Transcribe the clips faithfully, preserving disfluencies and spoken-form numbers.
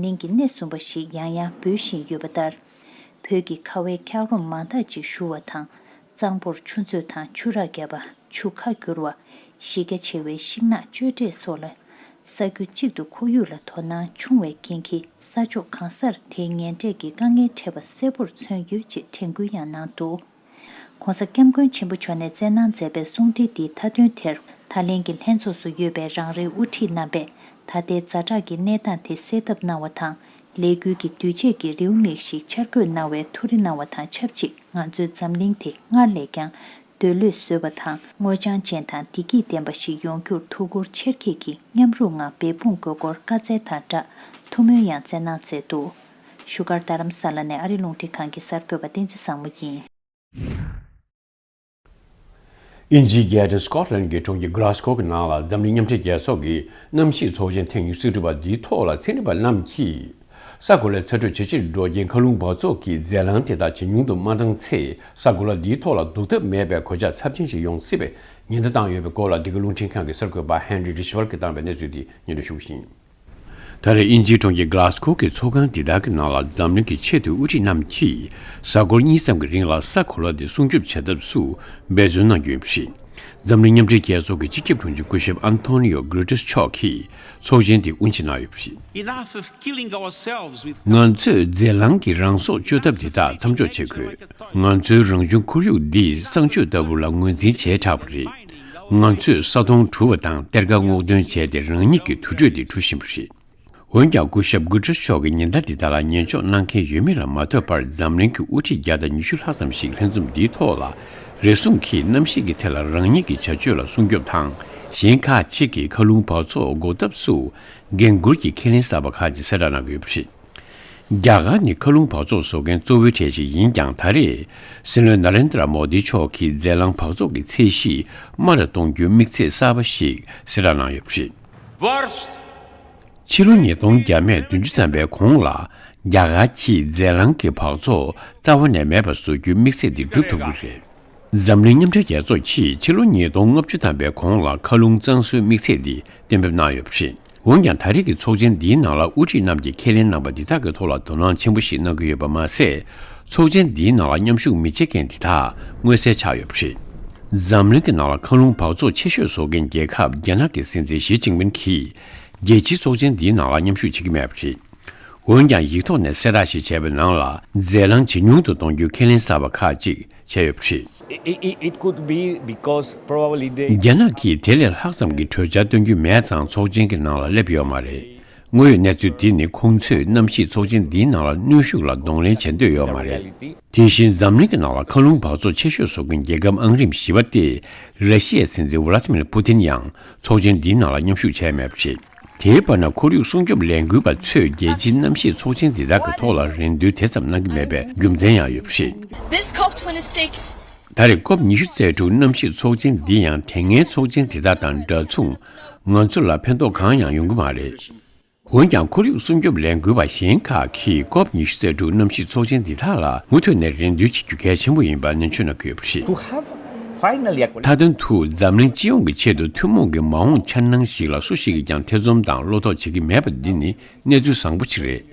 གླིང་གི་སྣེ་གསུམ་པ་ཞིག་ཡང་ཡང་འབོད་བཞིན་ཡོད་པ་ལྟར། བོད་ཀྱི་ཁ་བའི་འཁྱགས་རོམ་མང་དག་ཅིག་བཞུ་བ་དང་། གཙང་པོར་ཆུ་མཛོད་དང་ཆུ་རགས་བརྒྱབ་པ། ཆུ་ཁ་བསྒྱུར་བ། གཞི་རྒྱ་ཆེ་བའི་ཤིང་ནགས་གཅོད་འབྲེག་སོགས་ལ། ས་རྒྱུ་གཅིག་ཏུ་ཁོར་ཡུག་ལ་དོ་སྣང་ཆུང་བའི་རྐྱེན་གྱིས། ས་ཕྱོགས་གང་སར་དེའི་ངན་འབྲས་ཀྱི་དཀའ་ངལ་འཕྲད་པ་གསལ་པོར་མཚོན་ཡོད་ཅེས་དྲན་སྐུལ་ཡང་གནང་འདུག། ྋགོང་ས་ྋསྐྱབས་མགོན་ཆེན་པོ་མཆོག་ནས་བསྩལ་གནང་མཛད་པའི་གསུང་འཕྲིན་འདིའི་མཐའ་དོན་དེར། ད་ལན་གྱི་ལྷན་ཚོགས་སུ་ཡོད་པའི་རང་རེའི་དབུ་ཁྲིད་རྣམ་པས། ད་ལྟའི་ཛ་དྲག་གི་གནས་སྟངས་དེ་སེལ་ཐབས་གནང་བ་དང་། ལས་འགུལ་གྱི་དུས་བཅད་ཀྱི་རེའུ་མིག་ཞིག་འཆར་འགོད་གནང་བའི་ཐུགས་རེ་གནང་བ་དང་ཆབས་ཅིག། ང་ཚོའི་འཛམ་གླིང་དེ་སྔར་ལས་ཀྱང་འདོད་བློས་བཟོད་པ་དང་། སྔོ་ལྗང་ཅན་དང་བདེ་སྐྱིད་ལྡན་པ་ཞིག་ཡོང་རྒྱུར་ཐུགས་ཁུར་ཆེར་བསྐྱེད་ཀྱིས་མཉམ་རུབ་ངང་འབད་འབུངས་དགོས་སྐོར་བཀའ་སྩལ་དང་སྦྲགས། ཐུགས་སྨོན་ཡང་སྩལ་གནང་མཛད་འདུག། བཞུགས་སྒར་རྡ་རམ་ས་ལ་ནས་ཨ་རི་རླུང་འཕྲིན་ཁང་གི་གསར་འགོད་པ་བསྟན་འཛིན་བཟང་མོ་ཡིན། དབྱིན་ཇིའི་རྒྱལ་ཁབ་སི་ཀོ་ཊ་ལན་གྱི་གྲོང་ཁྱེར་གྷ་ལ་སི་ཀོ་གི་ནང་ལ་འཛམ་གླིང་མཉམ་འབྲེལ་རྒྱལ་ཚོགས་ཀྱི་གནམ་གཤིས་ཚོགས་ཆེན་ཐེངས་ཉི་ཤུ་རྩ་དྲུག་པ་འདིའི་ཐོག་ལ་ཚན་རིག་པ་རྣམས་ཀྱིས་ས་གོ་ལའི་ཚ་དྲོད་ཇེ་ཆེར་འགྲོ་རྐྱེན། མཁའ་རླུང་འབག་བཙོག་གི་རྫས་རླངས་དེ་དག་ཇེ་ཉུང་དུ་མ་བཏང་ཚེ། ས་གོ་ལ་འདིའི་ཐོག་ལ་ལྡོག་ཐབས་མེད་པའི་གོད་ཆག་ཚབས་ཆེན་ཞིག་ཡོང་སྲིད་པའི་ཉེན་བརྡ་བཏང་ཡོད་པའི་སྐོར་ལ། འདི་ག་རླུང་འཕྲིན་ཁང་གི་གསར་འགོད་པ་ཧན་རི་རི་ཤི་ཝལ་གྱིས་བཏང་བའི་གནས་ཚུལ་འདི་སྙན་སྒྲོན་ཞུ་བཞིན། ད་རེས་དབྱིན་ཇིའི་གྲོང་ཁྱེར་གྷ་ལ་སི་ཀོ་གི་ཚོགས་ཁང་འདི་དག་གི་ནང་ལ་འཛམ་གླིང་གི་ཆེས་མཐོའི་དབུ་ཁྲིད་རྣམས་ཀྱིས་གཟའ་འཁོར་གཉིས་ཙམ་གྱི་རིང་ལ་ས་གོ་ལ་འདི་སྲུང་སྐྱོབ་བྱ་ཐབས་སུ་འབད་བརྩོན་གནང་རྒྱུ་ཡིན་པ་རེད། འཛམ་གླིང་མཉམ་འབྲེལ་རྒྱལ་ཚོགས་ཀྱི་སྤྱི་ཁྱབ་དྲུང་ཆེ་སྐུ་ཞབས་ཨན་ཐོ་ནི་ཡོ་གུ་ཏེ་རེས་མཆོག་གིས་ཚོགས་ཆེན་འདི་དབུ་འབྱེད་གནང་ཡོད་པ་རེད། Enough of killing ourselves with ང་ཚོས་རྫས་རླངས་ཀྱི་རང་སྲོག་གཅོད་ཐབས་འདི་དག་མཚམས་འཇོག་བྱེད་དགོས། ང་ཚོའི་རང་བྱུང་ཁོར་ཡུག་འདི་གསང་སྤྱོད་ལྟ་བུ་ལ་ངོས་འཛིན་བྱས་དྲགས་པ་རེད། ང་ཚོས་ས་དོང་བྲུ་བ་དང་གཏེར་ཁ་སྔོག་འདོན་བྱས་ཏེ་རང་ཉིད་ཀྱི་དུར་ཁྲོད་འདི་བྲུ་བཞིན་པ་རེད། འོན་ཀྱང་སྐུ་ཞབས་གུ་ཏེ་རེས་མཆོག་གིས་ཉེན་བརྡ་འདི་དག་ལ་ཉན་འཇོག་གནང་མཁན་ཡོད་མེད་ལ་མ་ལྟོས་པར་འཛམ་གླིང་གི་དབུ་ཁྲིད་བརྒྱ་དང་ཉི་ཤུ་ལྷག་ཙམ་ཞིག་ལྷན་འཛོམས་འདིའི་ཐོག་ལ་རེ་ཟུང་གིས་གནམ་གཤིས་ཀྱི་ཐད་ལ་རང་ཉིད་ཀྱི་བྱ་སྤྱོད་ལ་སྲུང་སྐྱོབ་དང་ གཞན་ཁག་ཅིག་གིས་མཁའ་རླུང་འབག་བཙོག་འགོག་ཐབས་སུ་འགན་འཁུར་གྱི་ཁས་ལེན་གསར་པ་ཁག་ཅིག་གསལ་བསྒྲགས་གནང་གི་ཡོད་པ་རེད། རྒྱ་གར་ནི་མཁའ་རླུང་འབག་བཙོག་བཟོ་མཁན་གཙོ་བོའི་གྲས་ཤིག་ཡིན་ཀྱང་། ད་རེས་སྲིད་བློན་ན་རེན་དྲ་མོ་དི་མཆོག་གིས་རྫས་རླངས་འབག་བཙོག་གི་ཚད་གཞི་དམའ་རུ་གཏོང་རྒྱུའི་དམིགས་ཚད་གསར་པ་ཞིག་གསལ་བསྒྲགས་གནང་ཡོད་པ་རེད། Worst ཕྱི་ལོ་ཉིས་སྟོང་བརྒྱ་མེད་བདུན་ཅུ་ཐམ་པའི་གོང་ལ་རྒྱ་གར་གྱིས་རྫས་རླངས་ཀྱི་འབག་བཙོག་རྩ་བ་ནས་མེད་པར་བཟོ་རྒྱུའི་དམིགས་ཚད་འདི་འགྲུབ་ཐུབ་ཀྱི་རེད། འཛམ་གླིང་མཉམ་འབྲེལ་རྒྱལ་ཚོགས་ཀྱིས་ཕྱི་ལོ་ཉིས་སྟོང་ལྔ་བཅུ་ཐམ་པའི་གོང་ལ་མཁའ་རླུང་གཙང་བཟོའི་དམིགས་ཚད་འདི་གཏན་འབེབས་གནང་ཡོད་པ་རེད། འོན་ཀྱང་། ད་རེས་ཀྱི་ཚོགས་ཆེན་འདིའི་ནང་ལ་དབུ་ཁྲིད་རྣམས་ཀྱིས་ཁས་ལེན་གནང་པ་འདི་དག་གི་ཐོག་ལ་དོ་སྣང་ཆེན་པོ་ཞིག་གནང་གི་ཡོད་པ་མ་ཟད། ཚོགས་ཆེན་འདིའི་ནང་ལ་མཉམ་ཞུགས་མི་བྱེད་མཁན་འདི་དག་མངོན་གསལ་ཆགས་ཡོད་པ་རེད། འཛམ་གླིང་གི་ནང་ལ་མཁའ་རླུང་འབག་བཙོག་ཆེ་ཤོས་བཟོ་མཁན་རྒྱལ་ཁབ་རྒྱ་ནག་གི་སྲིད་འཛིན་ཞི་ཅིན་ཕིན་གྱིས་རྒྱལ་སྤྱིའི་ཚོགས་ཆེན་འདིའི་ནང་ལ་མཉམ་ཞུགས་བྱེད་ཀྱི་མེད་པ་རེད། འོན་ཀྱང་། ཡིག་ཐོག་ནས་གསལ་བསྒྲགས་ཤིག་བྱས་པའི་ནང་ལ། རྫས་རླངས་ཇེ་ཉུང་དུ་གཏོང་རྒྱུའི་ཁས་ལེན་གསར་པ་ཁག་ཅིག་བྱས་ཡོད་པ་རེད། It, it, it could be because probably they རྒྱ་ནག་གིས་དེ་ལས་ལྷག་ཙམ་གྱི་གྲོས་འཆར་བཏོན་རྒྱུ་མེད་ཙང་། ཚོགས་ཆེན་གྱི་ནང་ལ་སླེབས་ཡོད་མ་རེད། དངོས་ཡོད་གནས་ཚུལ་འདི་ནི། ཁོང་ཚོས་གནམ་གཤིས་ཚོགས་ཆེན་འདིའི་ནང་ལ་གནོན་ཤུགས་ལ་གདོང་ལེན་བྱེད་འདོད་ཡོད་མ་རེད། དེ་བཞིན། འཛམ་གླིང་གི་ནང་ལ་མཁའ་རླུང་འབག་བཙོག་ཆེ་ཤོས་བཟོ་མཁན་རྒྱལ་ཁབ་ཨང་རིམ་བཞི་པ་སྟེ། ར་ཤི་ཡའི་སྲིད་འཛིན་ཝ་ལ་ཏི་མིར་པུ་ཏིན་ཡང་ཚོགས་ཆེན་འདིའི་ནང་ལ་མཉམ་ཞུགས་བྱས་མེད་པ་རེད། དེའི་བར་ན། ཁོར་ཡུག་སྲུང་སྐྱོབ་ལས་འགུལ་བ་ཚོས་རྒྱལ་སྤྱིའི་གནམ་གཤིས་ཚོགས་ཆེན་འདི་དག་གི་ཐོག་ལ་རེ་འདུན་དེ་ཙམ་གནང་གི་མེད་པའི་རྒྱུ་མཚན་ཡང་ཡོད་པ་རེད། This COP twenty-six ད་རེས་ཀོབ་ཉི་ཤུ་རྩ་དྲུག་གནམ་གཤིས་ཚོགས་ཆེན་འདི་ཡང་དེ་སྔའི་ཚོགས་ཆེན་དེ་དག་དང་འདྲ་མཚུངས། ང་ཚོ་ལ་ཕན་ཐོགས་གང་ཡང་ཡོང་གི་མ་རེད། འོན་ཀྱང་། ཁོར་ཡུག་སྲུང་སྐྱོབ་ལས་འགུལ་བ་གཞན་ཁག་གིས་ཀོབ་ཉི་ཤུ་རྩ་དྲུག་གནམ་གཤིས་ཚོགས་ཆེན་འདི་དག་ལ་མུ་མཐུད་ནས་རེ་འདུན་བྱེད་རྒྱུ་གལ་ཆེན་པོ་ཡིན་པ་ནན་བརྗོད་གནང་གི་ཡོད་པ་རེད། To have finally a མཐའ་དོན་དུ་འཛམ་གླིང་སྤྱི་ཡོངས་ཀྱི་ཆེད་དུ་ཐུན་མོང་གི་མ་འོངས་འཆར་སྣང་ཞིག་ལ་སུ་ཞིག་གིས་ཀྱང་ཐེ་ཚོམ་དང་བློ་དོགས་བྱེད་ཀྱི་མེད་པ་འདི་ནི་གནས་ཚུལ་བཟང་པོ་ཞིག་རེད།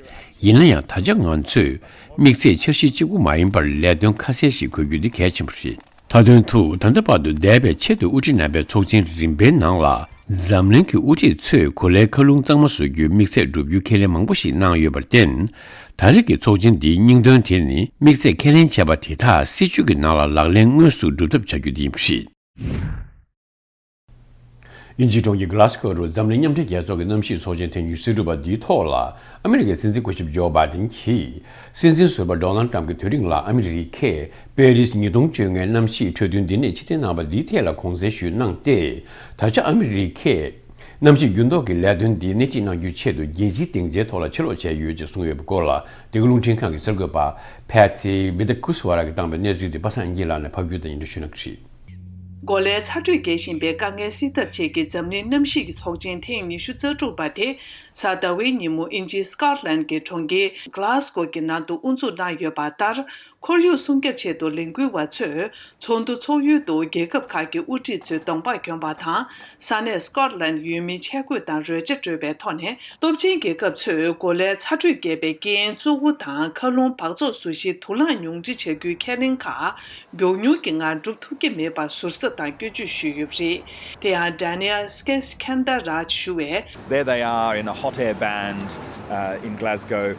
ཡིན་ན་ཡང་། ད་ཆ་ང་ཚོས་དམིགས་ཚད་འཆར་གཞི་གཅིག་པུ་མ་ཡིན་པར་ལས་དོན་ཁ་གསལ་ཞིག་དགོས་རྒྱུ་འདི་གལ་ཆེན་པོ་རེད། མཐའ་དོན་དུ། ད་ལྟ་བར་དུ་འདས་པའི་ཆེས་མཐོའི་དབུ་ཁྲིད་རྣམ་པའི་ཚོགས་ཆེན་རིམ་པའི་ནང་ལ། འཛམ་གླིང་གི་དབུ་ཁྲིད་ཚོས་གོ་ལའི་མཁའ་རླུང་གཙང་མ་བཟོ་རྒྱུའི་དམིགས་ཚད་བསྒྲུབ་རྒྱུའི་ཁས་ལེན་མང་པོ་ཞིག་གནང་ཡོད་པར་བརྟེན། ད་རེས་ཀྱི་ཚོགས་ཆེན་འདིའི་སྙིང་དོན་དེ་ནི། དམིགས་ཚད་ཁས་ལེན་བྱས་པ་དེ་དག་སྲིད་ཇུས་ཀྱི་ནང་ལ་ལག་ལེན་དངོས་སུ་སྒྲུབ་ཐབས་བྱ་རྒྱུ་དེ་ཡིན་པ་རེད། དབྱིན་ཇིའི་གྲོང་ཁྱེར་གྷི་ལ་སི་ཀོ་རུ་འཛམ་གླིང་མཉམ་འབྲེལ་རྒྱལ་ཚོགས་ཀྱི་གནམ་གཤིས་ཚོགས་ཆེན་ཐེངས་ཉི་ཤུ་རྩ་དྲུག་པ་འདིའི་ཐོག་ལ། ཨ་མི་རི་ཀའི་སྲིད་འཛིན་སྐུ་ཞབས་ཇོ་བྷའི་ཏིན་གྱིས། སྲིད་འཛིན་ཟུར་པ་ཌོ་ནལ་ཏྲམ་གྱི་དུས་རིང་ལ་ཨ་མི་རི་ཀས་པེ་རིས་ཉིས་སྟོང་བཅོ་ལྔའི་གནམ་གཤིས་གྲོས་མཐུན་འདི་ནས་ཕྱིར་འཐེན་གནང་བ་འདིའི་ཐད་ལ་དགོངས་སེལ་ཞུས་གནང་སྟེ། ད་ཆ་ཨ་མི་རི་ཀས་གནམ་གཤིས་འགྱུར་ལྡོག་གི་ལས་དོན་འདི་སྣེ་ཁྲིད་གནང་རྒྱུའི་ཆེད་དུ་རྒྱལ་སྤྱིའི་སྡིངས་ཆའི་ཐོག་ལ་ཕྱིར་ལོག་བྱས་ཡོད་ཅེས་གསུངས་ཡོད་པའི་སྐོར་ལ། འདི་ག་རླུང་འཕྲིན་ཁང་གི་གསར་འགོད་པ་ཕེ་ཚི་བི་ཏི་ཁུ་སི་ཝ་ར་གིས་བཏང་པའི་གནས་ཚུལ་དེ་པ་སངས་དབྱངས་སྐྱིད་ལགས་ནས་ཕབ་སྒྱུར་དང་སྙན་སྒྲོན་ཞུ་གནང་གི་རེད། གོ་ལའི་ཚ་དྲོད་རྒྱས་བཞིན་པའི་དཀའ་ངལ་སེལ་ཐབས་ཆེད་ཀྱི་འཛམ་གླིང་གནམ་གཤིས་ཀྱི་ཚོགས་ཆེན་ཐེངས་ཉི་ཤུ་རྩ་དྲུག་པ་དེ་གཟའ་ཟླ་བའི་ཉིན་མོ་དབྱིན་ཇིའི་སྐོཊ་ལན་གྱི་གྲོང་ཁྱེར་གྷ་ལ་སྒོ་གི་ནང་དུ་དབུ་འཛུགས་གནང་ཡོད་པ་ལྟར། ཁོར་ཡུག་སྲུང་སྐྱོབ་ཆེད་དུ་ལས་འགུལ་བ་ཚོས་ཚོགས་འདུ་འཚོགས་ཡུལ་དུ་རྒྱལ་ཁབ་ཁག་གི་དབུ་ཁྲིད་ཚོས་གདོང་པ་གྱོན་པ་དང་། ས་གནས་སྐོཊ་ལན་ཡུལ་མིའི་ཆས་གོས་དང་རོལ་ཆ་སྤྲས་པའི་ཐོག་ནས། སྟོབས་ཆེན་རྒྱལ་ཁབ་ཚོས་གོ་ལའི་ཚ་དྲོད་རྒྱས་པའི་རྐྱེན་གཙོ་བོ་དང་མཁའ་རླུང་འབག་བཙོག་བཟོ་གཞིའི་དུག་རླངས་ཉུང་འཕྲི་བྱ་རྒྱུའི་ཁས་ལེན་ཁག་མགྱོགས་མྱུར་གྱི་ངང་སྒྲུབ་ཐུབ་ཀྱི་མེད་པར་ཟུར་ཟ་དང་སྐྱོན་བརྗོད་ཞུས་ཡོད་པ་རེད། དེ་ཡང་Daniel Skandarak ཞུ་བས། There they are in a hot air band uh, in Glasgow.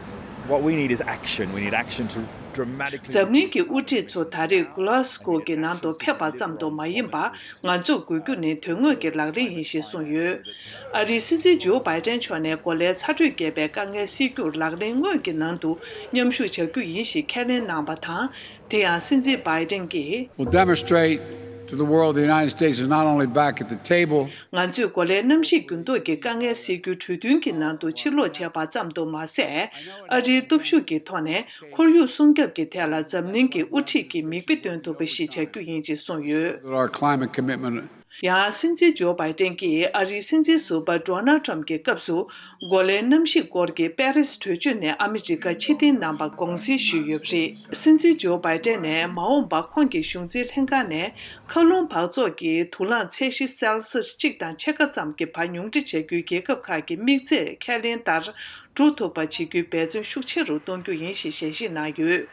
What we need is action. We need action to dramatically འཛམ་གླིང་གི་དབུ་ཁྲིད་ཚོ་ད་རེས་གྷ་ལ་སྒོ་གི་ནང་དུ་ཕེབས་པ་ཙམ་དུ་མ་ཡིན་པར། ང་ཚོར་དགོས་རྒྱུ་ནི་དོན་དངོས་ཀྱི་ལག་ལེན་ཡིན་ཞེས་གསུངས་ཡོད། ཨ་རིའི་སྲིད་འཛིན་ཇོ་བྷའི་ཏན་མཆོག་ནས་གོ་ལའི་ཚ་དྲོད་རྒྱས་པའི་དཀའ་ངལ་སེལ་རྒྱུར་ལག་ལེན་དངོས་ཀྱི་ནང་དུ་མཉམ་ཞུགས་བྱ་རྒྱུ་ཡིན་ཞེས་ཁས་ལེན་གནང་བ་དང་། དེ་ཡང་སྲིད་འཛིན་བྷའི་ཏན་གྱིས། Will demonstrate to the world the United States is not only back at the table, ང་ཚོས་གོ་ལའི་གནམ་གཤིས་འགྱུར་ལྡོག་གི་དཀའ་ངལ་སེལ་རྒྱུའི་གྲོས་མཐུན་གྱི་ནང་དུ་ཕྱིར་ལོག་བྱས་པ་ཙམ་དུ་མ་ཟད། ཨ་རིའི་སྟོབས་ཤུགས་ཀྱི་ཐོག་ནས་ཁོར་ཡུག་སྲུང་སྐྱོབ་ཀྱི་ཐད་ལ་འཛམ་གླིང་གི་དབུ་ཁྲིད་ཀྱིས་མིག་དཔེ་སྟོན་ཐུབ་པ་ཞིག་བྱ་རྒྱུ་ཡིན་ཞེས་གསུངས་ཡོད། That our climate commitment ཡང་སྲིད་འཛིན་ཇོ་བྷའི་ཏན་གྱིས་ཨ་རིའི་སྲིད་འཛིན་ཟུར་པ་ཌོ་ནལ་ཏྲམ་གྱི་སྐབས་སུ་གོ་ལའི་གནམ་གཤིས་སྐོར་གྱི་པེ་རིས་གྲོས་ཆོད་ནས་ཨ་མི་རི་ཀ་ཕྱིར་འཐེན་གནང་པར་དགོངས་སེལ་ཞུས་ཡོད་པ་རེད། སྲིད་འཛིན་ཇོ་བྷའི་ཏན་ནས་མ་འོངས་པར་ཁོང་གི་གཞུང་འཛིན་ལྷན་ཁང་ནས་མཁའ་རླུང་འབག་བཙོག་གི་དུག་རླངས་ཚད་གཞི་སེལ་སིས་གཅིག་དང་ཕྱེད་ཀ་ཙམ་གྱི་བར་ཉུང་འཕྲི་བྱ་རྒྱུའི་རྒྱལ་ཁབ་ཁག་གི་དམིགས་ཚད་ཁས་ལེན་ལྟར་འགྲོ་ཐུབ་པ་བྱེད་རྒྱུའི་འབད་བརྩོན་ཤུགས་ཆེ་རུ་གཏོང་རྒྱུ་ཡིན་ཞེས་ཞལ་བཞེས་གནང་ཡོད།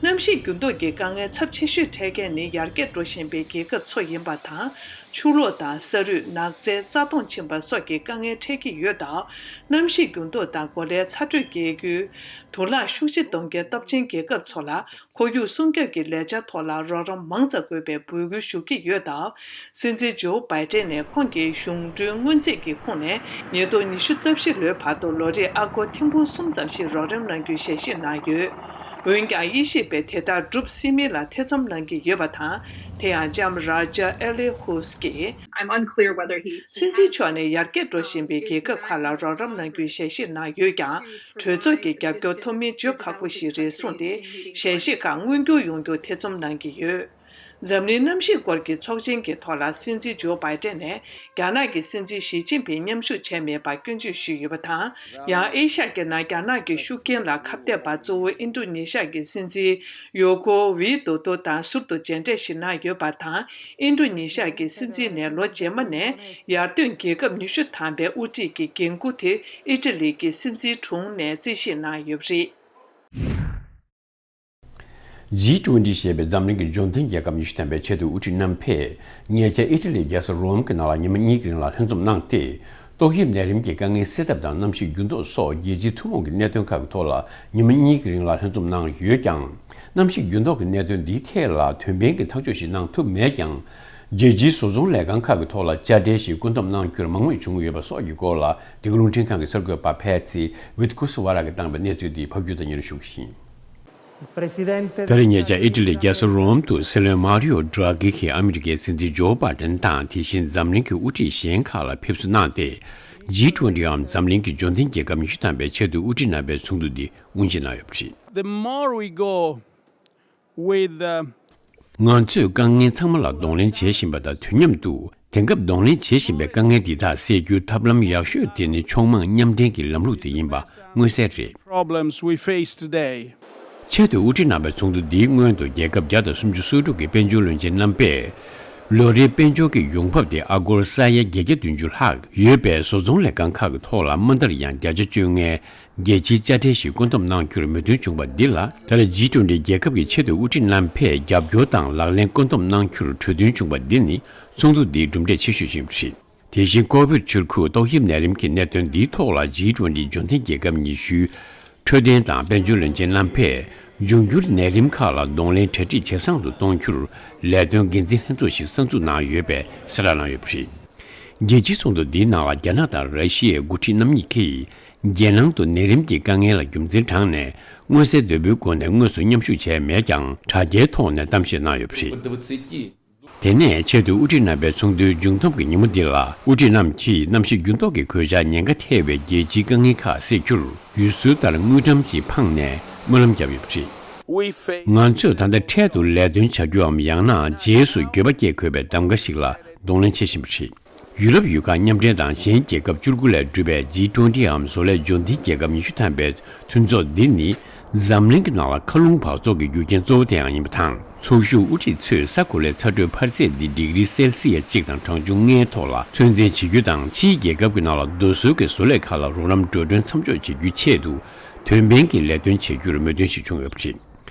གནམ་གཤིས་འགྱུར་ལྡོག་གི་དཀའ་ངལ་ཚབས་ཆེ་ཤོས་འཕྲད་མཁན་ནི་ཡར་རྒྱས་འགྲོ་བཞིན་པའི་རྒྱལ་ཁབ་ཚོ་ཡིན་པ་དང་། ཆུ་ལོག་དང་ས་རུད། ནགས་ཚལ་རྩ་སྟོངས་ཕྱིན་པ་སོགས་ཀྱི་དཀའ་ངལ་འཕྲད་ཀྱི་ཡོད་སྟབས། གནམ་གཤིས་འགྱུར་ལྡོག་དང་གོ་ལའི་ཚ་དྲོད་རྒྱས་རྒྱུའི་དུག་རླངས་ཤུགས་ཆེ་གཏོང་མཁན་སྟོབས་ཆེན་རྒྱལ་ཁབ་ཚོ་ལ་ཁོར་ཡུག་སྲུང་སྐྱོབ་ཀྱི་ལས་འཆར་ཐོག་ལ་རོགས་རམ་མང་ཙམ་དགོས་པའི་འབོད་སྐུལ་ཞུ་གི་ཡོད་སྟབས། སྲིད་འཛིན་ཇོ་བྷའི་ཏན་ནས་ཁོང་གི་གཞུང་གྲོན་སྔོན་རྩིས་ཀྱི་ཁོངས་ནས་ཉིས་སྟོང་ཉི་ཤུ་རྩ་བཞི་ལོའི་བར་དུ་ལོ་རེར་ཨ་སྒོར་ཐེར་འབུམ་གསུམ་ཙམ་ཞིག་རོགས་རམ་གནང་རྒྱུའི་ཞལ་བཞེས་གནང་ཡོད། འོན་ཀྱང་དབྱེ་ཞིབ་པས་དེ་ལྟར་སྒྲུབ་སྲིད་མིན་ལ་ཐེ་ཚོམ་གནང་གི་ཡོད་པ་དང་། དེ་ཡང་ལྕམ་རཱ་ཇཱ་ཨེ་ལི་ཧུས་ཀྱིས། I'm unclear whether he སྲིད་འཛིན་མཆོག་ནས་ཡར་རྒྱས་འགྲོ་བཞིན་པའི་རྒྱལ་ཁབ་ཁག་ལ་རོགས་རམ་གནང་རྒྱུའི་ཞལ་བཞེས་གནང་ཡོད་ཀྱང་། གྲོས་ཚོགས་ཀྱི་རྒྱབ་སྐྱོར་ཐོབ་མིན་བརྗོད་ཁག་པོ་ཞིག་རེད་གསུངས་ཏེ། ཞལ་བཞེས་ཁག་མངོན་འགྱུར་ཡོང་རྒྱུར་ཐེ་ཚོམ་གནང་གི་ཡོད། འཛམ་གླིང་གནམ་གཤིས་སྐོར་གྱི་ཚོགས་ཆེན་གྱི་ཐོག་ལ་སྲིད་འཛིན་ཇོ་བྷའི་ཏན་ནས་རྒྱ་ནག་གི་སྲིད་འཛིན་ཞི་ཅིན་ཕིང་མཉམ་ཞུགས་བྱས་མེད་པར་སྐྱོན་བརྗོད་ཞུས་ཡོད་པ་དང་། ཡང་ཨེ་ཤ་ཡའི་ནང་རྒྱ་ནག་གི་ཤུགས་རྐྱེན་ལ་ཁ་གཏད་པ་གཙོ་བོ་ཨིན་ཌོ་ནེ་ཤ་ཡའི་སྲིད་འཛིན་ཡོ་ཀོ་ཝི་དོ་དོ་དང་ཟུར་དུ་མཇལ་འཕྲད་ཞིག་གནང་ཡོད་པ་དང་། ཨིན་ཌོ་ནེ་ཤ་ཡའི་སྲིད་འཛིན་ནས་ལོ་རྗེས་མ་ནས་ཡར་ཐོན་རྒྱལ་ཁབ་ཉི་ཤུ་ཐམ་པའི་དབུ་ཁྲིད་ཀྱི་འགན་འཁུར་དེ་ཨི་ཊ་ལི་གི་སྲིད་འཛིན་དྲུང་ནས་རྩིས་བཞེས་གནང་ཡོད་པ་རེད། ཇི་ཊུ་ཝེན་ཊི་ཞེས་པའི་འཛམ་གླིང་གི་འབྱོར་ལྡན་རྒྱལ་ཁབ་ཉི་ཤུ་ཐམ་པའི་ཆེས་མཐོའི་དབུ་ཁྲིད་རྣམ་པས་ཉེ་ཆར་ཨི་ཊ་ལིའི་རྒྱལ་ས་རོམ་གྱི་ནང་ལ་ཉི་མ་གཉིས་ཀྱི་རིང་ལ་ལྷན་འཛོམས་གནང་སྟེ། ཏོག་དབྱིབས་ནད་རིམས་ཀྱི་དཀའ་ངལ་སེལ་ཐབས་དང་གནམ་གཤིས་འགྱུར་ལྡོག་སོགས་རྒྱལ་སྤྱིའི་ཐུན་མོང་གི་གནད་དོན་ཁག་གི་ཐོག་ལ་ཉི་མ་གཉིས་ཀྱི་རིང་ལ་ལྷན་འཛོམས་གནང་ཡོད་ཀྱང་། གནམ་གཤིས་འགྱུར་ལྡོག་གི་གནད་དོན་འདིའི་ཐད་ལ་དོན་ཕན་གྱི་ཐག་གཅོད་ཞིག་གནང་ཐུབ་མེད་ཀྱང་། རྒྱལ་སྤྱིའི་བཟོ་ཚོང་ལས་ཁང་ཁག་གི་ཐོག་ལ་དཔྱ་ཁྲལ་ཞིག་བཀོད་འདོམས་གནང་རྒྱུར་མ་དངུལ་བྱུང་ཡོད་པ་སོགས་ཀྱི་སྐོར་ལ་འདི་ག་རླུང་འཕྲིན་ཁང་གི་གསར་འགོད་པ་ཕེ་ཚི་ཝི་ཐི་ཁུ་སི་ཝ་ར་གིས་བཏང་པའི་གནས་ཚུལ་འདི་ཕབ་སྒྱུར་དང་སྙན་སྒྲོན་ཞུ་གི་ཡིན། ད་རེས་ཉེ་ཆར་ཨི་ཊ་ལིའི་རྒྱལ་ས་རོམ་དུ་སྲིད་བློན་མཱ་རི་ཡོ་ཌ་ར་གྷི་གིས་ཨ་མི་རི་ཀའི་སྲིད་འཛིན་ཇོ་བྷའི་ཏན་དང་། དེ་བཞིན་འཛམ་གླིང་གི་དབུ་ཁྲིད་གཞན་ཁག་ལ་ཕེབས་བསུ་གནང་སྟེ། ཇི་ཊུ་ཝེན་ཊི་འམ་འཛམ་གླིང་གི་འབྱོར་ལྡན་རྒྱལ་ཁབ་ཉི་ཤུ་ཐམ་པའི་ཆེས་མཐོའི་དབུ་ཁྲིད་རྣམ་པའི་ཚོགས་འདུ་འདི་དབུ་འབྱེད་གནང་ཡོད་པ་རེད། The more we go with the ང་ཚོས་དཀའ་ངལ་ཚང་མ་ལ་གདོང་ལེན་བྱེད་བཞིན་པ་དང་། དུས་མཉམ་དུ་དེང་སྐབས་གདོང་ལེན་བྱེད་བཞིན་པའི་དཀའ་ངལ་འདི་དག་སེལ་རྒྱུའི་ཐབས་ལམ་ཡག་ཤོས་དེ་ནི་ཕྱོགས་མང་མཉམ་འབྲེལ་གྱི་ལམ་ལུགས་དེ་ཡིན་པ་མངོན་གསལ་རེད། Problems we face today. ཆེས་མཐོའི་དབུ་ཁྲིད་རྣམ་པའི་ཚོགས་འདུ་འདིའི་སྔོན་དུ་རྒྱལ་ཁབ་བརྒྱ་དང་སུམ་ཅུ་སོ་དྲུག་གི་དཔལ་འབྱོར་བློན་ཆེན་རྣམ་པས། ལོ་རེའི་དཔལ་འབྱོར་གྱི་ཡོང་འབབ་དེ་ཨ་སྒོར་ས་ཡ་བརྒྱད་བརྒྱ་བདུན་ཅུ་ལྷག་ཡོད་པའི་བཟོ་ཚོང་ལས་ཁང་ཁག་གི་ཐོག་ལ་མ་མཐར་ཡང་བརྒྱ་ཆ་བཅོ་ལྔའི་རྒྱལ་སྤྱིའི་དཔྱ་ཁྲལ་ཞིག་བཀོད་འདོམས་གནང་རྒྱུར་མོས་མཐུན་བྱུང་བ་འདི་ལ། ད་ལྟ་ཇི་ཊུ་ཝེན་ཊི་རྒྱལ་ཁབ་ཀྱི་ཆེས་མཐོའི་དབུ་ཁྲིད་རྣམ་པས་རྒྱབ་སྐྱོར་དང་ལག་ལེན་བཀོད་འདོམས་གནང་རྒྱུར་གྲོས་མཐུན་བྱུང་བ་འདི་ནི་ཚོགས་འདུ་འདིའི་གྲུབ་འབྲས་ཆེ་ཤོས་ཤིག་རེད། དེ་བཞིན་ཀོ་བིཌ་ཆུ་ཁུག་ཏོག་དབྱིབས་ནད་རིམས་ཀྱི་གནད་དོན་འདིའི་ཐོག་ལ་ཇི་ཊུ་ཝེན་ཊི་འབྱོར་ལྡན་རྒྱལ་ཁབ་ཉི་ཤུའི་འཕྲོད་བསྟེན་དང་དཔལ་འབྱོར་བློན་ཆེན་རྣམ་པས་འབྱུང་འགྱུར་ནད་རིམས་ཁག་ལ་གདོང་ལེན་གྲ་སྒྲིག་ཇེ་བཟང་དུ་གཏོང་རྒྱུར་ལས་དོན་འགན་འཛིན་ལྷན་ཚོགས་ཤིག་གསར་འཛུགས་གནང་ཡོད་པའི་གསལ་བསྒྲགས་གནང་ཡོད་པ་རེད། རྒྱལ་སྤྱིའི་ཚོགས་འདུ་འདིའི་ནང་ལ་རྒྱ་ནག་དང་ར་ཤི་ཡའི་འགོ་ཁྲིད་རྣམ་གཉིས་ཀྱིས་རྒྱལ་ནང་དུ་ནད་རིམས་ཀྱི་དཀའ་ངལ་ལ་རྒྱུ་མཚན་དྲངས་ནས། མངོན་གསལ་དོད་པོའི་སྒོ་ནས་དངོས་སུ་མཉམ་ཞུགས་བྱས་མེད་ཀྱང་། དྲ་རྒྱའི་ཐོག་ནས་གཏམ་བཤད་གནང་ཡོད་པ་རེད། དེ་ནས་ཆེས་མཐོའི་དབུ་ཁྲིད་རྣམ་པའི་ཚོགས་འདུའི་མཇུག་བསྡོམས་ཀྱི་ཉིན་མོ་འདི་ལ། དབུ་ཁྲིད་རྣམས་ཀྱིས་གནམ་གཤིས་འགྱུར་ལྡོག་གི་གོད་ཆག་ཉེན་ཁ་ཐེ་བའི་རྒྱལ་སྤྱིའི་དཀའ་ངལ་ཁག་སེལ་རྒྱུར་ཡུལ་སྲོལ་ལྟར་དངུལ་ཀྲམ་གཅིག་འཕངས་ནས་སྨོན་ལམ་བརྒྱབ་ཡོད་པ་རེད། We face ང་ཚོས་ད་ལྟ་འཕྲལ་དུ་ལས་དོན་བྱ་རྒྱུའམ། ཡང་ན་རྗེས་སུ་འགྱོད་པ་སྐྱེ་དགོས་པའི་གདམ་ག་ཞིག་ལ་གདོང་ལེན་བྱེད་བཞིན་པ་རེད། ཡུ་རོབ་ཡུལ་ཁག་མཉམ་འབྲེལ་དང་གཞན་རྒྱལ་ཁབ་བཅུ་དགུ་ལས་གྲུབ་པའི་ཇི་ཊུ་ཝེན་ཊི་འམ་བཟོ་ལས་འབྱོར་ལྡན་རྒྱལ་ཁབ་ཉི་ཤུ་ཐམ་པའི་མཐུན་ཚོགས་འདི་ནི། འཛམ་གླིང་གི་ནང་ལ་མཁའ་རླུང་འབག་བཙོག་གི་རྒྱུ་རྐྱེན་གཙོ་བོ་དེའང་ཡིན་པ་དང་། ཚོགས་ཞུགས་དབུ་ཁྲིད་ཚོས་ས་གོ་ལའི་ཚ་དྲོད་འཕར་ཚད་འདི་ཌིག་རི་སེལ་སི་ཡ་གཅིག་དང་གྲངས་ཆུང་ལྔའི་ཐོག་ལ་ཚོད་འཛིན་བྱེད་རྒྱུ་དང་། ཕྱིའི་རྒྱལ་ཁབ་ཀྱི་ནང་ལ་རྡོ་སོལ་གྱི་བཟོ་ལས་ཁག་ལ་རོགས་རམ་འགྲོ་གྲོན་མཚམས་འཇོག་བྱེད་རྒྱུའི་ཆེད་དུ། དོན་ཕན་གྱི་ལས་དོན་བྱེད་རྒྱུར་མོས་མཐུན་ཞིག་བྱུང་ཡོད་པ་རེད།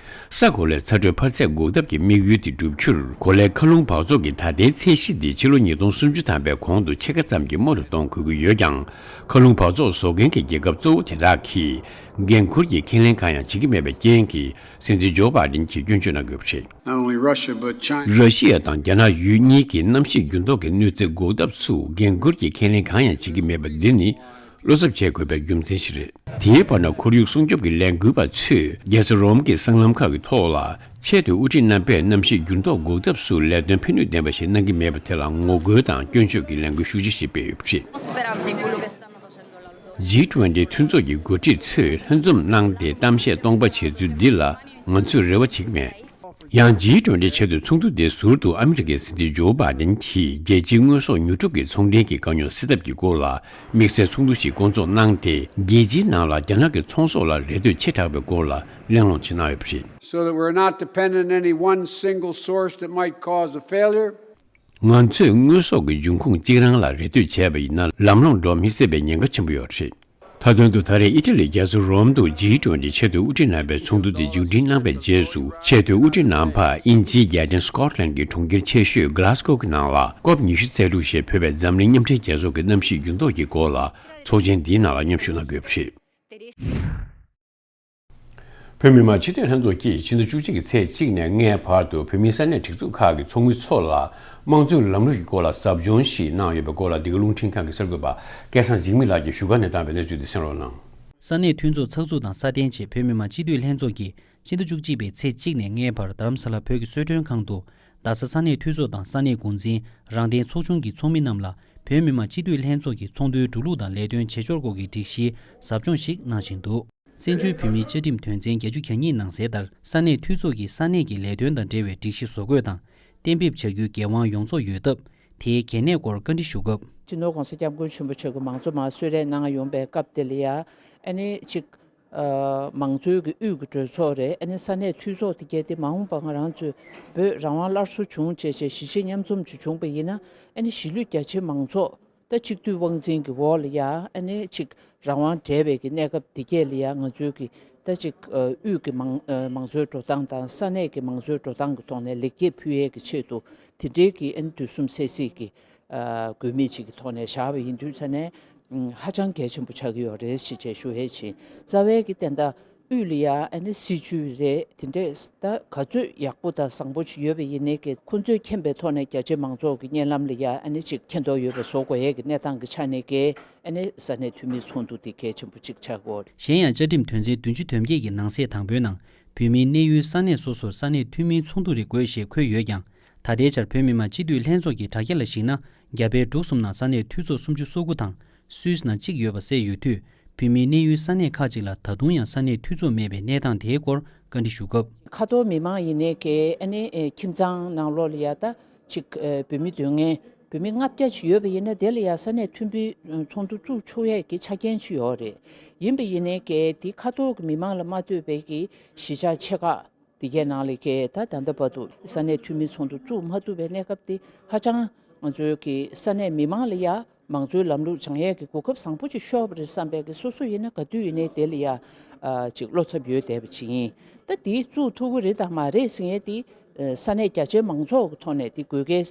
ས་གོ་ལའི་ཚ་དྲོད་འཕར་ཚད་འགོག་ཐབས་ཀྱི་དམིགས་ཡུལ་དེ་བསྒྲུབ་རྒྱུར། གོ་ལའི་མཁའ་རླུང་འབག་བཙོག་གི་ད་ལྟའི་ཚད་གཞི་འདི་ཕྱི་ལོ་ཉིས་སྟོང་སུམ་ཅུ་ཐམ་པའི་གོང་དུ་ཕྱེད་ཀ་ཙམ་གྱིས་དམའ་རུ་གཏོང་དགོས་ཀྱི་ཡོད་ཀྱང་། མཁའ་རླུང་འབག་བཙོག་བཟོ་མཁན་གྱི་རྒྱལ་ཁབ་གཙོ་བོ་དེ་དག་གིས་འགན་འཁུར་གྱི་ཁས་ལེན་གང་ཡང་བྱེད་ཀྱི་མེད་པའི་རྐྱེན་གྱིས། སྲིད་འཛིན་ཇོ་བྷའི་ཏིན་གྱིས་སྐྱོན་བརྗོད་གནང་དགོས་པ་རེད། Not only Russia, but China. ར་ཤི་ཡ་དང་རྒྱ་ནག་ཡུལ་གཉིས་ཀྱིས་གནམ་གཤིས་འགྱུར་ལྡོག་གི་གནོད་འཚེ་འགོག་ཐབས་སུ་འགན་འཁུར་གྱི་ཁས་ལེན་གང་ཡང་བྱེད་ཀྱི་མེད་པ་འདི་ནི། བློ་འཚབ་བྱེད་དགོས་པའི་རྒྱུ་མཚན་ཞིག་རེད། དེའི་བར་ན། ཁོར་ཡུག་སྲུང་སྐྱོབ་ཀྱི་ལས་འགུལ་བ་ཚོས་རྒྱལ་ས་རོམ་གྱི་སྲང་ལམ་ཁག་གི་ཐོག་ལ། ཆེས་མཐོའི་དབུ་ཁྲིད་རྣམ་པས་གནམ་གཤིས་འགྱུར་ལྡོག་འགོག་ཐབས་སུ་ལས་དོན་ཕན་ནུས་ལྡན་པ་ཞིག་གནང་གི་མེད་པ་དེ་ལ་ངོ་རྒོལ་དང་སྐྱོན་བརྗོད་ཀྱི་ལས་འགུལ་ཤུགས་ཆེ་ཞིག་སྤེལ་ཡོད་པ་རེད། ཇི་ཊུ་ཝེན་ཊི་མཐུན་ཚོགས་ཀྱི་འགོ་ཁྲིད་ཚོས་ལྷན་འཛོམས་གནང་སྟེ་གཏམ་བཤད་སྟོང་པ་བྱས་ཚུལ་འདི་ལ་ང་ཚོས་རེ་བ་བྱེད་ཀྱི་མེད། ཡང་ཇི་ཊུ་ཝེན་ཊི་ཆེས་མཐོའི་ཚོགས་འདུ་དེའི་ཟུར་དུ་ཨ་མི་རི་ཀའི་སྲིད་འཛིན་ཇོ་བྷའི་ཏིན་གྱིས་རྒྱལ་སྤྱིའི་དངོས་ཟོག་ཉོ་སྒྲུབ་ཀྱི་ཚོང་འབྲེལ་གྱི་དཀའ་རྙོག་སེལ་ཐབས་ཀྱི་སྐོར་ལ་དམིགས་བསལ་ཚོགས་འདུ་ཞིག་བསྐོང་ཚོགས་གནང་སྟེ། རྒྱལ་སྤྱིའི་ནང་ལ་རྒྱ་ནག་གི་ཚོང་ཟོག་ལ་རེ་ལྟོས་ཆེ་དྲགས་པའི་སྐོར་ལ་གླེང་སློང་ཞིག་གནང་ཡོད་པ་རེད། So that we're not dependent on any one single source that might cause a failure. ང་ཚོས་དངོས་ཟོག་གི་འབྱུང་ཁུངས་གཅིག་རང་ལ་རེ་ལྟོས་བྱས་པ་ཡིན་ན། ལམ་ལྷོང་འགྲོ་མི་སྲིད་པའི་ཉེན་ཁ་ཆེན་པོ་ཡོད་རེད། མཐའ་དོན་དུ། ད་རེས་ཨི་ཊ་ལིའི་རྒྱལ་ས་རོམ་དུ་ཇི་ཊུ་ཝེན་ཊི་ཆེས་མཐོའི་དབུ་ཁྲིད་རྣམ་པའི་ཚོགས་འདུ་དེ་མཇུག་སྒྲིལ་གནང་པའི་རྗེས་སུ། ཆེས་མཐོའི་དབུ་ཁྲིད་རྣམ་པ་དབྱིན་ཇིའི་རྒྱལ་ཕྲན་སི་ཀོཊ་ལན་གྱི་གྲོང་ཁྱེར་ཆེ་ཤོས་གྷ་ལཱ་སྒོ་གི་ནང་ལ་ཀོབ་ཉི་ཤུ་རྩ་དྲུག་ཞེས་འབོད་པའི་འཛམ་གླིང་མཉམ་འབྲེལ་རྒྱལ་ཚོགས་ཀྱི་གནམ་གཤིས་འགྱུར་ལྡོག་གི་སྐོར་ལ་ཚོགས་ཆེན་འདིའི་ནང་ལ་མཉམ་ཞུགས་གནང་དགོས་པ་རེད། བོད་མི་མང་སྤྱི་འཐུས་ལྷན་ཚོགས་ཀྱིས་ཕྱི་ཟླ་བཅུ་གཅིག་གི་ཚེས་གཅིག་ནས་ལྔའི་བར་དུ་བོད་མིའི་ས་གནས་སྒྲིག་འཛུགས་ཁག་གི་ཚོགས་མི་ཚོ་ལ་དམངས་གཙོའི་ལམ་ལུགས་ཀྱི་སྐོར་ལ་ཟབ་སྦྱོང་ཞིག་གནང་ཡོད་པའི་སྐོར་ལ། འདི་ག་རླུང་འཕྲིན་ཁང་གི་གསར་འགོད་པ་སྐལ་བཟང་འཇིགས་མེད་ལགས་ཀྱིས་བཞུགས་སྒར་ནས་བཏང་བའི་གནས་ཚུལ་དེ་གསན་རོགས་གནང་། ས་གནས་མཐུན་ཚོགས་ཚགས་ཚུད་དང་སྲ་བརྟན་ཆེད་བོད་མི་མང་སྤྱི་འཐུས་ལྷན་ཚོགས་ཀྱིས་ སྤྱི་ཟླ་བཅུ་གཅིག་པའི་ཚེས་གཅིག་ནས་ལྔའི་བར་རྡ་རམ་ས་ལ་བོད་ཀྱི་གསོལ་མགྲོན་ཁང་དུ། རྡ་ས་ས་གནས་འཐུས་ཚོགས་དང་ས་གནས་འགོ་འཛིན། རང་བདེན་ཚོགས་ཆུང་གི་ཚོགས་མི་རྣམས་ལ། བོད་མི་མང་སྤྱི་འཐུས་ལྷན་ཚོགས་ཀྱི་ཚོགས་འདུའི་འགྲོ་ལུགས་དང་ལས་དོན་བྱེད་ཕྱོགས་སྐོར་གྱི་སྒྲིག་གཞིའི་ཟབ་སྦྱོང་ཞིག་གནང་བཞིན་འདུག། བཙན་བྱོལ་བོད་མིའི་བཅའ་ཁྲིམས་དོན་ཚན་བརྒྱད་ཅུ་གྱ་གཉིས་ནང་གསལ་ལྟར། ས་གནས་འཐུས་ཚོགས་ཀྱིས་ས་གནས་ཀྱི་ལས་དོན་དང་འབྲེལ་བའི་སྒྲིག་གཞི་བཟོ་འགོད་དང་། གཏན་འབེབས་བྱ་རྒྱུའི་འགན་དབང་ཡོངས་རྫོགས་ཡོད་སྟབས། དེའི་གལ་གནད་སྐོར་བཀའ་འདྲི་ཞུ་སྐབས། སྤྱི་ནོར་༸གོང་ས་༸སྐྱབས་མགོན་ཆེན་པོ་མཆོག་གིས་མང་གཙོ་མར་གསོལ་རས་གནང་ཡོང་པའི་སྐབས་དེ་ལ་ཡ། ཨ་ནི་གཅིག་ཨ། མང་གཙོའི་གི་དབུས་ཀྱི་གྲོས་ཚོགས་རེད། ཨ་ནི་ས་གནས་འཐུས་ཚོགས་དེ་གས་དེ་མ་འོངས་པ་ང་རང་ཚོས་བོད་རང་དབང་སླར་གསོ་བྱུང་བྱས་བྱས་གཞིས་བྱེས་མཉམ་འཛོམས་ཅིག་བྱུང་པ་ཡིན་ན། ཨ་ནི་གཞིས་ལུས་རྒྱ་ཆེའི་མང་ཚོགས་ད་གཅིག་སྡུད་དབང་འཛིན་གྱི་འོག་ལ་ཡ། ཨ་ནི་གཅིག་རང་དབང་བྲལ་བའི་གི་གནས་སྐབས་དེ་གས་ལ་ཡ། ང་ཚོའི་གི་ད་གཅིག་ཨ། དབུས་ཀྱི་མང་ཨ། མང་གཙོའི་འགྲོ་སྟངས་དང་ས་གནས་ཀྱི་མང་གཙོའི་འགྲོ་སྟངས་ཀྱི་ཐོག་ནས་ལེགས་སྐྱེས་ཕུལ་ཡས་ཀྱི་ཆེད་དུ་དེ་འབྲེལ་གྱི་ཨ་ནི་དུས་གསུམ་གསལ་གཟིགས་ཀྱི་ཨ། དགོས་དམིགས་ཅིག་གི་ཐོག་ནས་བཞག་པ་ཡིན་དུས་ཙ་ནས། ཧ་ཅང་གལ་ཆེན་པོ་ཆགས་ཀྱི་ཡོད་རེད་ཞེས་བྱས་ཞུ་ཡས་བྱིན། རྩ་བའི་གི་བསྟན་བདག་དབུས་ལ་ཡ། ཨ་ནི་སྲིད་བྱུས་རེད། དེ་འདྲས་ད་ག་ཚོད་ཡག་པོ་དང་བཟང་པོ་ཅིག་ཡོད་པ་ཡིན་ནའི་གི། ཁོང་ཚོས་མཁྱེན་པའི་ཐོག་ནས་རྒྱ་ཆེ་མང་ཚོགས་ཀྱི་སྙན་ལམ་ལ་ཡ། ཨ་ནི་ཅིག་མཁྱེན་རྟོགས་ཡོད་པ་བཟོ་དགོས་ཡས་ཀྱི་གནས་སྟངས་ཀྱི་ཆ་ནས་གི། ཨ་ནི་ས་གནས་འཐུས་མིའི་ཚོགས་འདུ་དེ་གལ་ཆེན་པོ་ཅིག་ཆགས་ཀྱི་ཡོད་རེད། གཞན་ཡང་བཅའ་ཁྲིམས་དོན་ཚན་བདུན་ཅུ་དོན་བརྒྱད་ཀྱི་ནང་གསེས་དང་པོའི་ནང་། བོད་མིའི་གནས་ཡུལ་ས་གནས་སོ་སོར་ས་གནས་འཐུས་མིའི་ཚོགས་འདུ་རེ་དགོས་ཞེས་འཁོད་ཡོད་ཀྱང་། ད་ལྟའི་ཆར་བོད་མི་མང་སྤྱི་འཐུས་ལྷན་ཚོགས་ཀྱི་དྲ་རྒྱ་ལ་གཞིགས་ན། རྒྱ་བལ་འབྲུག་གསུམ་ནང་ས་གནས་འཐུས་ཚོགས་སུམ་ཅུ་སོ་དགུ་དང་། སུད་སི་ནང་གཅིག་ཡོད་པ་གསལ་ཡོད་དུས། བོད་མིའི་གནས་ཡུལ་ས་གནས་ཁག་ཅིག་ལ་ད་དུང་ཡང་ས་གནས་འཐུས་ཚོགས་མེད་པའི་གནས་སྟངས་དེའི་སྐོར་བཀའ་འདྲི་ཞུ་སྐབས། ཁ་ཐོར་མི་མང་ཡིན་ནའི་གི། ཨ་ནི་ཨེ། ཁྱིམ་ཚང་ནང་ལོགས་ལ་ཡ་ད་ཅིག་ཨེ། བོད་མི་སྡོད་མཁན་བོད་མི་ལྔ་བརྒྱ་ཅིག་ཡོད་པ་ཡིན་ན། དེ་ལ་ཡ་ས་གནས་འཐུས་མིའི་ཚོགས་འདུ་བཙུགས་ཆོག་ཡས་ཀྱི་ཆ་རྐྱེན་ཅིག་ཡོད་རེད། ཡིན་པ་ཡིན་ནའི་གི་དེ་ཁ་ཐོར་གྱི་མི་མང་ལ་མ་ལྟོས་པའི་གི་གཞིས་ཆགས་ཆེ་ཁག་དེ་གའི་ནང་ལ་གི་ད་ད་ལྟ་བར་དུ་ས་གནས་འཐུས་མིའི་ཚོགས་འདུ་བཙུགས་མ་ཐུབ་པའི་གནས་སྐབས་དེ་ཧ་ཅང་ང་ཚོའི་གི་ས་གནས་མི་མང་ལ་ཡ། མང་གཙོའི་ལམ་ལུགས་སྦྱང་ཡས་ཀྱི་གོ་སྐབས་བཟང་པོ་ཅིག་ཤོར་བ་རེད་བསམ་པའི་གི། སོ་སོ་ཡིན་ན་ག་དུས་ཡིན་ནའི་དེ་ལ་ཡ། ཨ། ཅིག་བློ་འཚབ་ཡོད་བསྡད་པ་ཅིག་ཡིན། ད་དེ་བཙུགས་ཐུབ་ཀྱི་རེད་དང་མ་རེད་ཟེར་ཡས་དེ། ཨ། ས་གནས་རྒྱ་ཆེའི་མང་ཚོགས་ཀྱི་ཐོག་ནས་དེ་དགོས་གལ།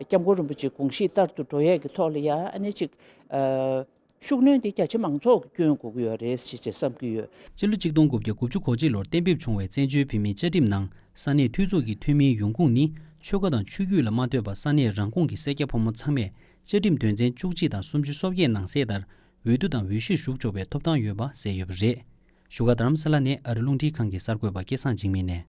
སྐྱབས་མགོན་རིན་པོ་ཆེའི་དགོངས་གཞི་ལྟར་དུ་འགྲོ་ཡས་ཀྱི་ཐོག་ལ་ཡ། ཨ་ནི་ཅིག་ཨ། ཤུགས་སྣོན་དེ་རྒྱ་ཆེ་མང་ཚོགས་ཀྱིས་བསྐྱོན་དགོས་ཀྱི་ཡོད་རེད་ཅེས་བསམ་གྱི་ཡོད། སྤྱི་ལོ་གཅིག་སྟོང་དགུ་བརྒྱ་དགུ་བཅུ་གོ་གཅིག་ལོར་གཏན་འབེབས་བྱུང་བའི་བཙན་བྱོལ་བོད་མིའི་བཅའ་ཁྲིམས་ནང་། ས་གནས་འཐུས་ཚོགས་ཀྱི་འཐུས་མིའི་ཡོང་ཁུངས་ནི། ཆོལ་ཁ་དང་ཆོས་བརྒྱུད་ལ་མ་ལྟོས་པར་ས་གནས་རང་ཁོངས་ཀྱི་སེར་སྐྱ་ཕོ་མོ་ཚང་མས། བཅའ་ཁྲིམས་དོན་ཚན་བཅུ་གཅིག་དང་སུམ་ཅུ་སོ་བརྒྱད་ནང་གསལ་ལྟར། འོས་བསྡུ་དང་འོས་གཞིར་ཞུགས་ཆོག་པའི་ཐོབ་ཐང་ཡོད་པ་གསལ་ཡོད་པ་རེད། བཞུགས་སྒར་རྡ་རམ་ས་ལ་ནས་ཨ་རི་རླུང་འཕྲིན་ཁང་གི་གསར་འགོད་པ་སྐལ་བཟང་འཇིགས་མེད་ནས།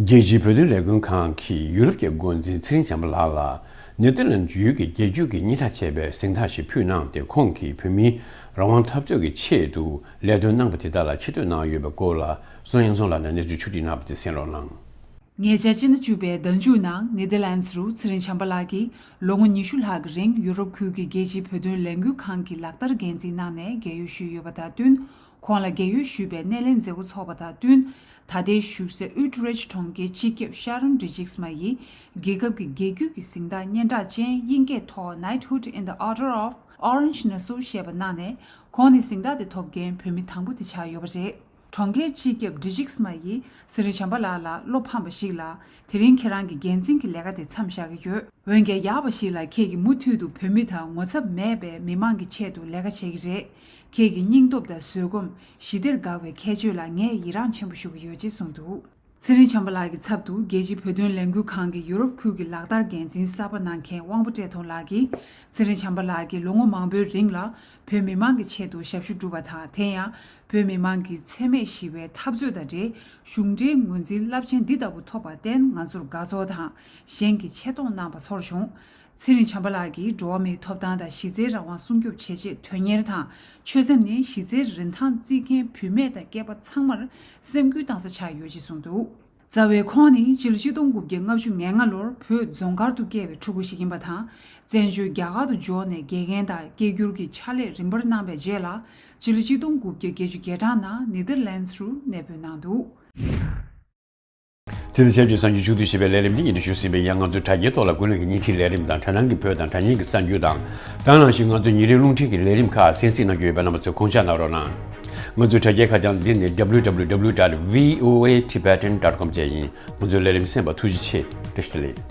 རྒྱལ་སྤྱིའི་བོད་དོན་ལས་འགུལ་ཁང་གི་ཡུ་རོབ་ཀྱི་འགོ་འཛིན་ཚེ་རིང་བྱམས་པ་ལགས་ལ། ནེ་ཐར་ལན་ཌི་ཡུལ་གྱི་རྒྱལ་རྒྱུད་ཀྱི་སྙན་གྲགས་ཆེ་བའི་གཟེངས་རྟགས་ཤིག་ཕུལ་གནང་སྟེ། ཁོང་གིས་བོད་མིའི་རང་དབང་འཐབ་རྩོད་ཀྱི་ཆེད་དུ་ལས་དོན་གནང་བ་དེ་དག་ལ་ཆེ་བསྟོད་གནང་ཡོད་པའི་སྐོར་ལ། སུན་དབྱངས་སུན་ལགས་ནས་གནས་ཚུལ་ཕྱོགས་སྒྲིག་གནང་བ་དེ་གསན་རོགས་གནང་། ཉེ་ཆར་སྤྱི་ཟླ་བཅུ་པའི་ཟླ་མཇུག་ནང་ནེ་དར་ལན་ཌི་རུ་ཚེ་རིང་བྱམས་པ་ལགས་ཀྱིས་ལོ་ངོ་ཉི་ཤུ་ལྷག་གི་རིང་ཡུ་རོབ་ཁུལ་གྱི་རྒྱལ་སྤྱིའི་བོད་དོན་ལས་འགུལ་ཁང་གི་ལག་བསྟར་འགན་འཛིན་གནང་ནས་རྒས་ཡོལ་ཞུས་ཡོད་པ་དང་བསྟུན། ཁོང་ལ་རྒས་ཡོལ་ཞུས་པའི་སྣེ་ལེན་མཛད་འགོ་ཚོགས་པ་དང་བསྟུན། ད་ལྟའི་བཞུགས་སའི་ཨུ་ཏི་རེ་ཆི་གྲོང་ཁྱེར་སྤྱི་ཁྱབ་ཤ་རོན་ཌི་ཇིག་སི་མ་ཡིས་རྒྱལ་ཁབ་ཀྱི་རྒྱལ་རྒྱུད་ཀྱི་གཟེངས་རྟགས་སྙན་གྲགས་ཅན་དབྱིན་སྐད་ཐོག་Knighthood in the Order of Orange Nassau ཞེས་པ་གནང་ནས། ཁོང་ནི་གཟེངས་རྟགས་དེ་ཐོབ་མཁན་བོད་མི་དང་པོ་དེ་ཆགས་ཡོད་པ་རེད། གྲོང་ཁྱེར་སྤྱི་ཁྱབ་ཌི་ཇིག་སི་མ་ཡིས་ཚེ་རིང་བྱམས་པ་ལགས་ལ་བློ་ཕམ་པ་ཞིག་ལ། དེ་རིང་ཁྱེད་རང་གི་འགན་འཛིན་གྱི་ལས་ཀ་དེ་མཚམས་བཞག་གི་ཡོད། འོན་ཀྱང་ཡག་པ་ཞིག་ལ་ཁྱེད་ཀྱིས་མུ་མཐུད་དུ་བོད་མི་དང་ངོ་ཚབ་མེད་པའི་མི་མང་གི་ཆེད་དུ་ལས་ཀ་བྱེད་ཀྱི་རེད། ཁྱེད་ཀྱི་སྙིང་སྟོབས་དང་བཟོད་སྒོམ། ཞི་བདེར་དགའ་བའི་ཁྱད་ཆོས་ལ་ངས་ཡི་རངས་ཆེན་པོ་ཞུ་གི་ཡོད་ཅེས་གསུངས་འདུག། ཚེ་རིང་བྱམས་པ་ལགས་ཀྱི་ཚབ་ཏུ་རྒྱལ་སྤྱིའི་བོད་དོན་ལས་འགུལ་ཁང་གི་ཡུ་རོབ་ཁུལ་གྱི་ལག་བསྟར་འགན་འཛིན་གསར་པ་གནང་མཁན་དབང་པོ་བཀྲས་མཐོང་ལགས་ཀྱིས། ཚེ་རིང་བྱམས་པ་ལགས་ཀྱིས་ལོ་ངོ་མང་པོའི་རིང་ལ་བོད་མི་མང་གི་ཆེད་དུ་ཞབས་ཞུ་བསྒྲུབས་པ་དང་། དེ་ཡང་བོད་མི་མང་གི་འཚེ་མེད་ཞི་བའི་འཐབ་རྩོད་དང་འབྲེལ། གཞུང་འབྲེལ་ངོས་འཛིན་རླབས་ཆེན་འདི་ལྟ་བུ་ཐོབ་པར་བརྟེན། ང་ཚོར་དགའ་ཚོར་དང་། གཞན་གྱིས་ཆེ་མཐོང་གནང་བ་ཚོར་བྱུང་། ཚེ་རིང་བྱམས་པ་ལགས་ཀྱིས་འགྲོ་བ་མིའི་ཐོབ་ཐང་དང་གཞི་རྩའི་རང་དབང་སྲུང་སྐྱོབ་བྱེད་ཆེད་དོན་གཉེར་དང་། ཆོད་སེམས་ནི་གཞི་རྩའི་རིན་ཐང་བརྩི་མཁན་བུད་མེད་དང་སྐྱེས་པ་ཚང་མར་སེམས་འགུལ་བཏང་ས་ཆགས་ཡོད་ཅེས་གསུངས་འདུག། རྩ་བའི་ཁོང་ནི་སྤྱི་ལོ་ཆིག་སྟོང་དགུ་བརྒྱ་ལྔ་བཅུ་ང་ལྔ་ལོར་བོད་རྫོང་མཁར་དུ་སྐྱེས་པའི་ཕྲུ་གུ་ཞིག་ཡིན་པ་དང་། བཙན་བྱོལ་རྒྱ་གར་དུ་འབྱོར་ནས་དགེ་རྒན་དང་སྐད་སྒྱུར་གྱི་ཕྱག་ལས་རིམ་པར་གནང་བའི་རྗེས་ལ། སྤྱི་ལོ་ཆིག་སྟོང་དགུ་བརྒྱ་བརྒྱད་ཅུ་གྱ་གྲངས་ནང་ནེ་དར་ལན་ཌི་རུ་གནས་སྤོས་གནང་འདུག། དེ་དང་ཆབས་ཅིག་གསར་འགྱུར་མཇུག་བསྡུ་ཞེས་པའི་ལས་རིམ་འདི་སྙན་སྒྲོན་ཞུས་ཟིན་པ་ཡིན། ང་ཚོའི་དྲ་རྒྱའི་ཐོག་ལ་ཀུན་གླེང་གི་བརྙན་འཕྲིན་ལས་རིམ་དང་། དྲ་སྣང་གི་བོད་དང་དྲ་བརྙན་གྱི་གསར་འགྱུར་དང་། དེ་ནང་བཞིན་ང་ཚོའི་ཉིན་རེའི་རླུང་འཕྲིན་གྱི་ལས་རིམ་ཁག་གསན་གཟིགས་གནང་རྒྱུ་ཡོད་པའི་རྣམ་པ་ཚོས་ཁོང་ཆ་གནང་རོགས་གནང་། ང་ཚོའི་དྲ་རྒྱའི་ཁ་བྱང་འདི་ནི་W W W dot V O A Tibetan dot com བཅས་ཡིན། ང་ཚོའི་ལས་རིམ་གསན་པར་ཐུགས་རྗེ་ཆེ། བཀྲ་ཤིས་བདེ་ལེགས།